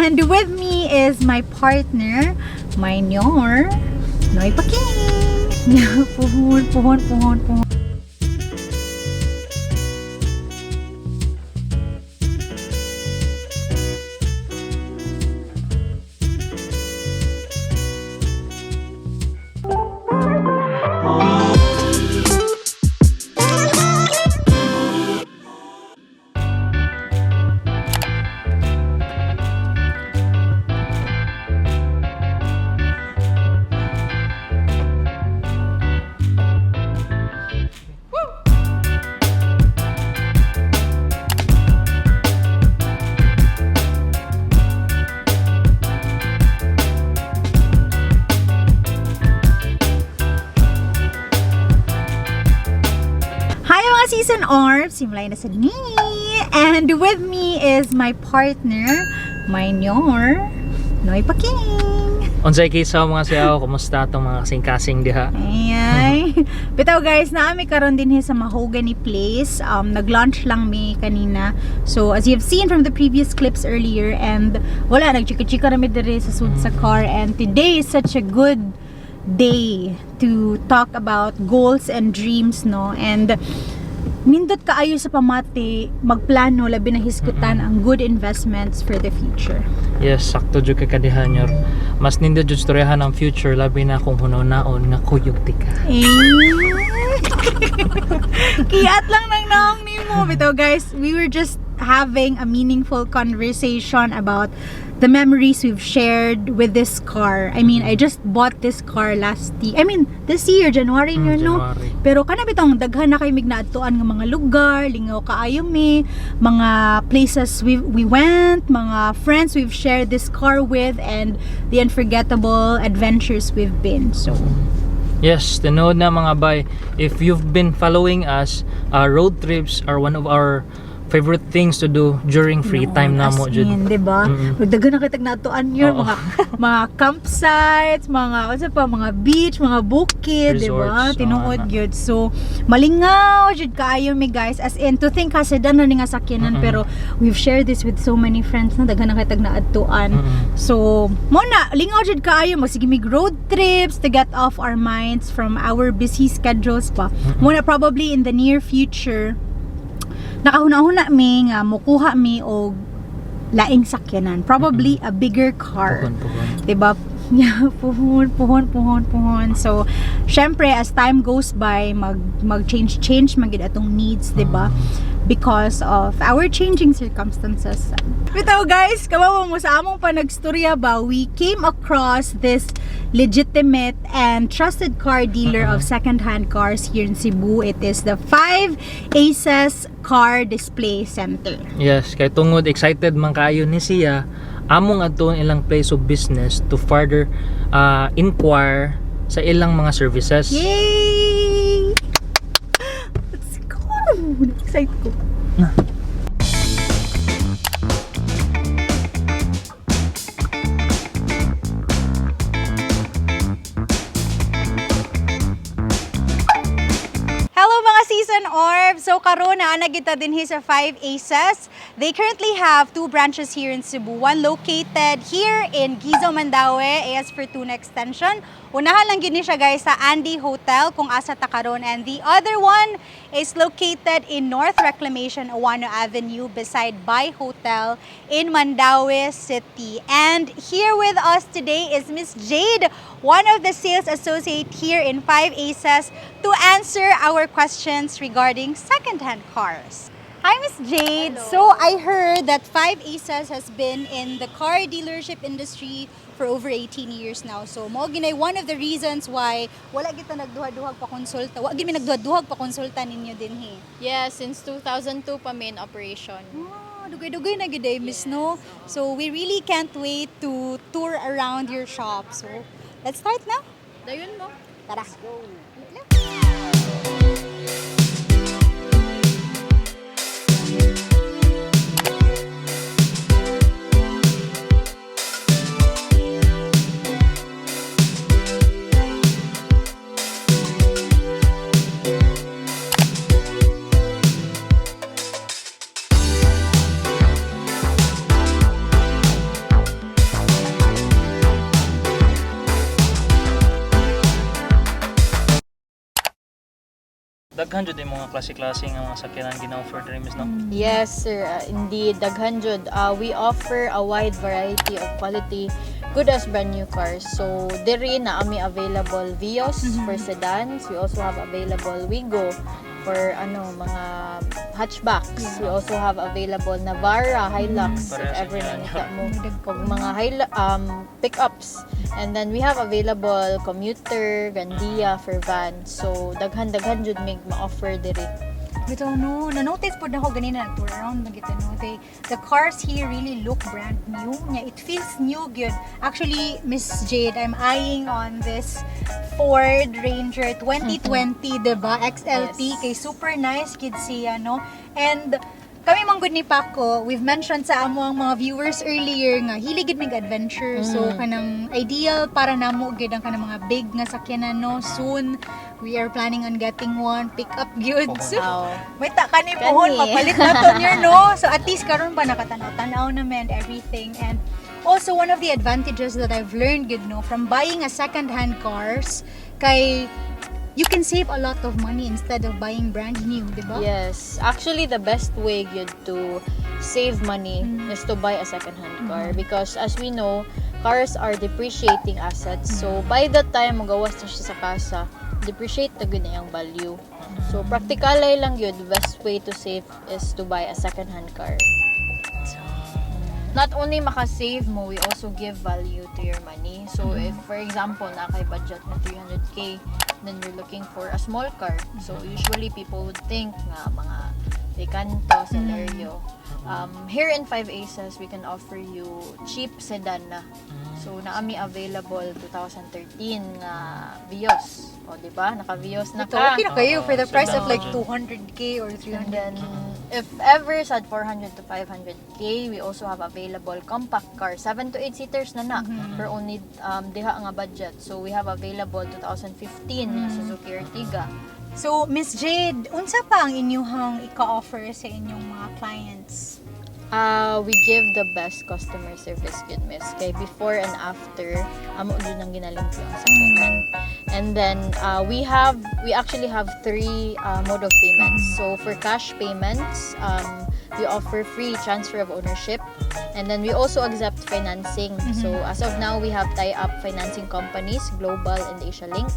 And with me is my partner, my nyor, Noy Paking. Puhon, puhon, puhon, puhon. Hi, mga season orbs! Simulay na sa ni! And with me is my partner, my nyor, Noy Paking. Unsay kisaw, mga siyaw, kumusta atong mga kasing-kasing diha? Ay. Bitaw guys, naami karon din sa Mahogany Place. Nag-lunch lang mi kanina. So as you've seen from the previous clips earlier, and wala, nagchika-chika na mi diri sa sud sa car, and today is such a good day to talk about goals and dreams, no? And nindot kaayo sa pamati magplano, labi na hisgutan ang good investments for the future. Yes, sakto jud kay kadiha, nyor. Mas nindot jud storyahan ang future, labi na kung hunaw-naon nga kuyog tika. Eh. Kiat lang ng naong nimo. Bitaw guys, we were just having a meaningful conversation about the memories we've shared with this car. I mean, I just bought this car last year. I mean, this year, January yun, no? January. Pero kana bitong daghan na kay mignaadtuan nga mga lugar, lingaw kaayo mi, mga places we went, mga friends we've shared this car with, and the unforgettable adventures we've been. So, Yes, tinuod na, mga bay. If you've been following us, road trips are one of our favorite things to do during free time na as mo jud. in, diba? Magdagan na kitag naadtuan yun, mga campsites, mga unsa pa, mga beach, mga bukid, diba? Resorts, Tinuod oo, ana. gyud. So, malingaw jud kaayo mi, guys. As in, to think kasi sedan na ni nga sakyanan, pero we've shared this with so many friends na daghan na kitag naadtuan. So, mo na lingaw jud kaayo magsige mig road trips to get off our minds from our busy schedules pa. Mo na probably in the near future, nakahuna-huna mi nga mukuha mi og laing sakyanan. Probably a bigger car. Puhon, puhon. Diba? Yeah, puhon, puhon, puhon, puhon. So, syempre, as time goes by, mag change change man gid atong needs, diba? Because of our changing circumstances. Bitaw guys, kabawo mo sa among panagstorya ba, we came across this legitimate and trusted car dealer of second-hand cars here in Cebu. It is the Five Aces Car Display Center. Yes, kay tungod excited man kaayo ni siya, among adtuon ilang place of business to further inquire sa ilang mga services. Yay! Let's go! Excited ko. Na. Hello, mga season orb! So karon na kita dinhi sa Five Aces. They currently have two branches here in Cebu. One located here in Guizo, Mandaue, AS Fortuna Extension. Unahan lang gid ni siya, guys, sa Andy Hotel kung asa ta karon, and the other one is located in North Reclamation, Ouano Avenue, beside Bay Hotel in Mandaue City. And here with us today is Miss Jade, one of the sales associate here in Five Aces, to answer our questions regarding secondhand cars. Hi, Miss Jade. Hello. So I heard that Five Aces has been in the car dealership industry for over 18 years now. So mao ginay one of the reasons why wala kita nagduha-duhag pa konsulta. Wa gid mi nagduha-duhag pa konsulta ninyo dinhi. Yeah, since 2002 pa main operation. Oh, dugay-dugay na gid eh, Miss, no? So we really can't wait to tour around your shop. So let's start now. Dayon mo. Tara. Daghan jud yung mga klase-klase nga mga sakyanan gina-offer diri, miss, no? Yes, sir. Indeed, daghan jud. We offer a wide variety of quality, good as brand new cars. So, diri naa mi available Vios for sedans. We also have available Wigo for ano mga hatchbacks. We also have available Navara, Hilux, if Parehas ever niya. nangita mo og mga pickups. And then we have available Commuter, Grandia for van. So daghan-daghan jud mig ma-offer diri. Bitaw no, na-notice pod nako ganina nag-tour around man kita no. The cars here really look brand new. Nya it feels new gyud. Actually, Miss Jade, I'm eyeing on this Ford Ranger 2020, 'di ba? XLT. Kay super nice gid siya no. And kami man gud ni Paco, we've mentioned sa amo ang mga viewers earlier nga hilig gid mig adventure. So kanang ideal para namo gid ang kanang mga big nga sakyanan no. Soon we are planning on getting one, pick up gyud. So, may ta kani Kani. pohon mapalit na to near no. So at least karon pa nakatanaw-tanaw na man everything. And also one of the advantages that I've learned gud no from buying a second-hand cars kay you can save a lot of money instead of buying brand new, di ba? Yes. Actually, the best way gyud to save money is to buy a second-hand car because as we know, cars are depreciating assets. So, by the time magawas na siya sa kasa, depreciate na gyud na iyang value. So, practically lang yun, the best way to save is to buy a second-hand car. Not only makasave mo, we also give value to your money. So, if, for example, naa kay budget na 300K, then you're looking for a small car. So, usually people would think nga mga Picanto, Celerio. Here in 5 Aces, we can offer you cheap sedan na. So, naa mi available 2013 nga Vios. O, di ba? Naka Vios na Ito, ka. okay na kayo for the Oo, price of sedan like na. 200K or 300K. And then, if ever sa 400 to 500K, we also have available compact car. 7 to 8 seaters na na for only diha nga budget. So, we have available 2015 Suzuki Ertiga. So, Miss Jade, unsa pa ang inyuhang ika-offer sa inyong mga clients? We give the best customer service gyud, miss. Kay before and after, amo gyud ang ginalimpyo ang sakyanan. And then we actually have three mode of payments. So for cash payments, we offer free transfer of ownership. And then we also accept financing. So as of now, we have tie-up financing companies, Global and Asia Link.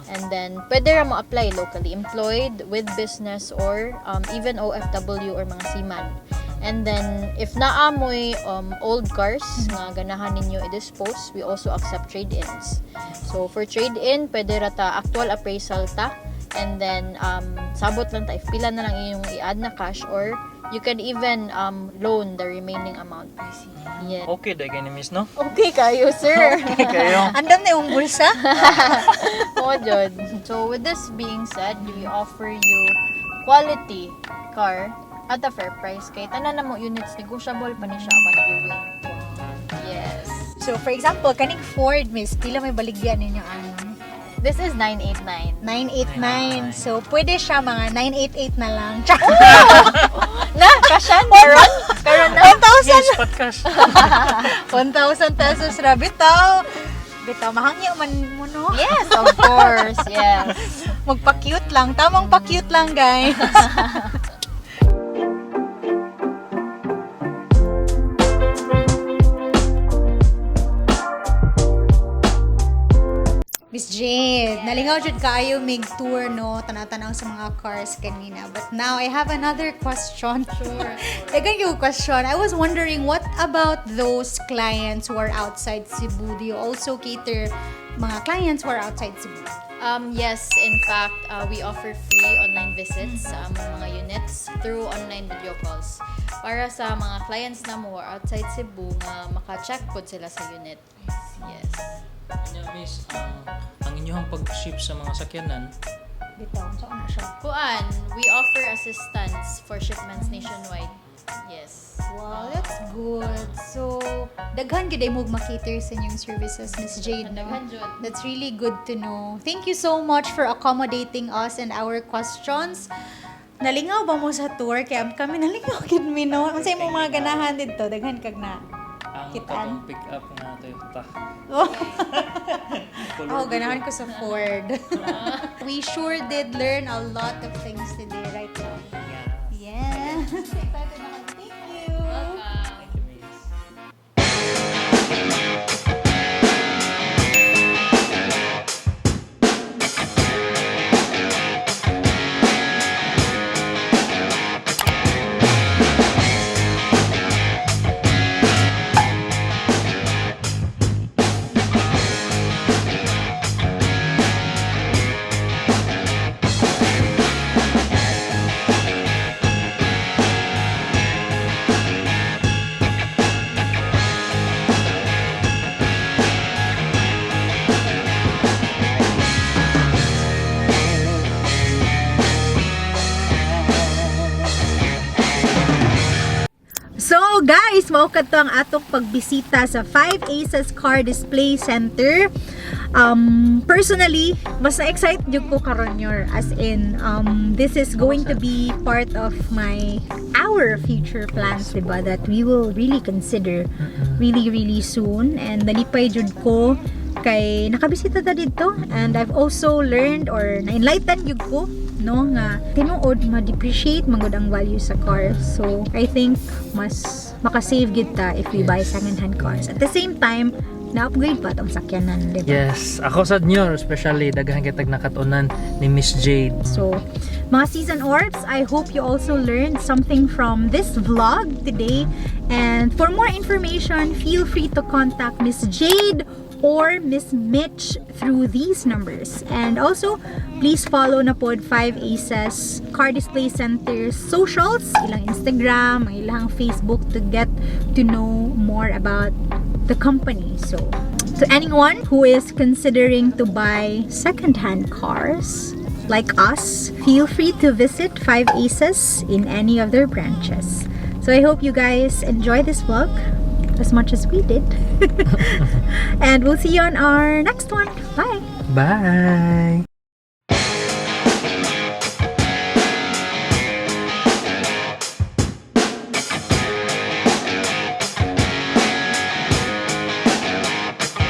And then, pwede ra mo apply locally employed, with business, or even OFW or mga seaman. And then, if naa mo'y old cars nga ganahan ninyo i-dispose, we also accept trade-ins. So, for trade-in, pwede ra ta actual appraisal ta. And then, sabot lang ta if pila na lang inyong i-add na cash or you can even loan the remaining amount. I see. Yeah. Okay dai kay ni miss, no? Okay kayo, sir. Okay kayo. Andam na yung bulsa. Oo, jud. So, with this being said, we offer you quality car at a fair price. Kay tanan na mo units, negotiable pa ni siya upon viewing. Yes. So, for example, kaning Ford, Miss, pila may baligyan ninyo ano? This is 989. 989. So, pwede siya mga 988 na lang. Na, kasyan? Karon? Karon na? 1,000! Yes, podcast. 1,000 pesos ra. Bitaw! Bitaw, mahangyo man mo, no? Yes, of course. Yes. Magpa-cute lang. Tamang pa-cute lang, guys. Miss Jade, nalingaw jud kaayo mig tour no, tanaw-tanaw sa mga cars kanina. But now I have another question. Sure. Daghan yung question. I was wondering, what about those clients who are outside Cebu? Do you also cater mga clients who are outside Cebu? Yes, in fact, we offer free online visits sa among mga units through online video calls para sa mga clients na mo who are outside Cebu nga maka-check pod sila sa unit. Yes. Nya miss, ang inyong pag-ship sa mga sakyanan, Bitaw, saan na siya? Kuan, we offer assistance for shipments nationwide. Yes. Wow, that's good. So, daghan gyud ay mo ma-cater sa inyong services, Miss Jade, no? Daghan jud. That's really good to know. Thank you so much for accommodating us and our questions. Nalingaw ba mo sa tour? Kaya kami nalingaw gid mi no. Unsay imong mga ganahan didto? Daghan kag na. Ang Makitaan. Katong pick up nga Toyota. Oh. Ako, ganahan ko sa Ford. We sure did learn a lot of things today, right now? Yeah. Yeah. Excited na ako. Thank you. Thank you, miss. So guys, mao kadto ang atong pagbisita sa 5 Aces Car Display Center. Personally, mas na-excite jud ko karon, Yor. As in, this is going to be part of my our future plans, diba? That we will really consider really, really soon. And nalipay jud ko kay nakabisita ta didto and I've also learned or na-enlighten jud ko, no, nga tinuod ma-depreciate man gud ang value sa car. So I think mas makasave gid ta if we buy second-hand cars. At the same time, na-upgrade pa atong sakyanan, di ba? Yes, ako sad nyo, especially daghan kitag nakatunan ni Miss Jade. So, mga season orbs, I hope you also learned something from this vlog today. And for more information, feel free to contact Miss Jade or Miss Mitch through these numbers. And also, please follow na pod 5 Aces Car Display Center socials, ilang Instagram, ang ilang Facebook to get to know more about the company. So, to anyone who is considering to buy secondhand cars like us, feel free to visit 5 Aces in any of their branches. So I hope you guys enjoy this vlog as much as we did. And we'll see you on our next one. Bye! Bye!